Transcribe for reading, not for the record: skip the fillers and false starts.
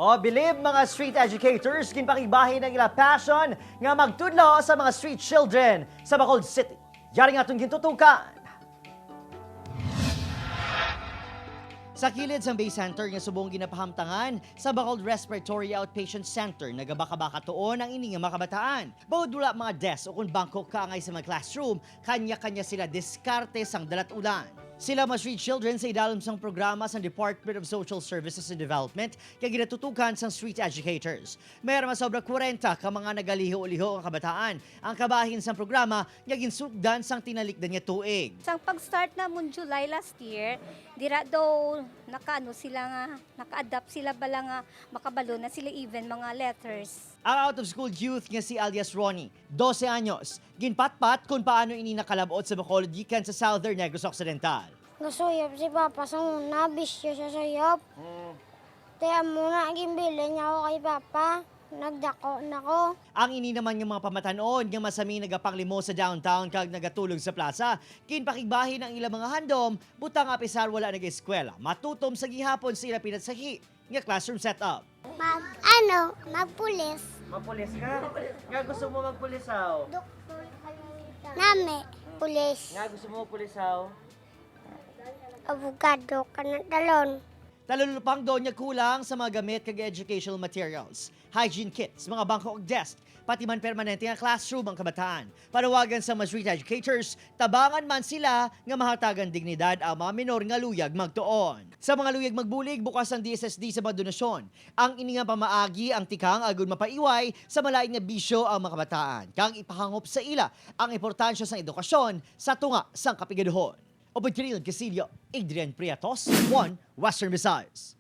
O, bilib mga street educators, ginpakibahin ang ila passion nga magtudlo sa mga street children sa Bacolod City. Yari nga itong gintutukan. Sa kilid sa Bay Center nga subong ginapahamtangan sa Bacolod Respiratory Outpatient Center, nagabaka-baka tuon ang ini nga mga kabataan. Bawod wala mga desk o kung bangko kaangay sa mga classroom, kanya-kanya sila diskarte sang dalat ulan. Sila mga street children sa idalom sang programa sa Department of Social Services and Development kay ginatutukan sang street educators. Mayroon mas sobra 40 ka mga nagaliho-liho ang kabataan. Ang kabahin sang programa nga ginsugdan sang tinalikdan nga tuig. Sang pag-start namon July last year, dira daw nakaano sila nga, naka-adapt sila bala nga makabalo na sila even mga letters. Ang out-of-school youth nga si alias Ronnie, 12 anyos, ginpatpat kung paano ini nakalabot sa Bacolod gikan sa Southern Negros Occidental. Nasuyop si Papa sa una, bisyo siya suyop. Kaya muna, gimbili niya ako kay Papa. Nagdako na ko. Ang ini naman ng mga pamatanon nga masami nagapanglimo sa downtown kag nagatulog sa plaza, kinpakigbahin ang ilang mga handom, butang apisar wala nag-eskwela, matutom sa gihapon sa ila pinatsahi nga classroom setup. Mag, ano, magpulis. Magpulis ka? Nga gusto mo magpulisaw? Doktor. Nami, pulis. Nga gusto mo magpulisaw? Abogado ka na talon. Talulupang doon niya kulang sa mga gamit kag educational materials, hygiene kits, mga bangko ug desk, pati man permanente nga classroom ang kabataan. Panawagan sa mga street educators, tabangan man sila nga mahatagan dignidad ang mga minor nga luyag magtuon. Sa mga luyag magbulig, bukas ang DSSD sa mga donasyon. Ang ini nga pamaagi ang tikang agon mapaiway sa malain nga bisyo ang mga kabataan. Kang ipahangop sa ila ang importansya sa edukasyon sa tunga sang kapigaduhon. Obed Casillo, Adrian Priatos, 1 Western Visayas.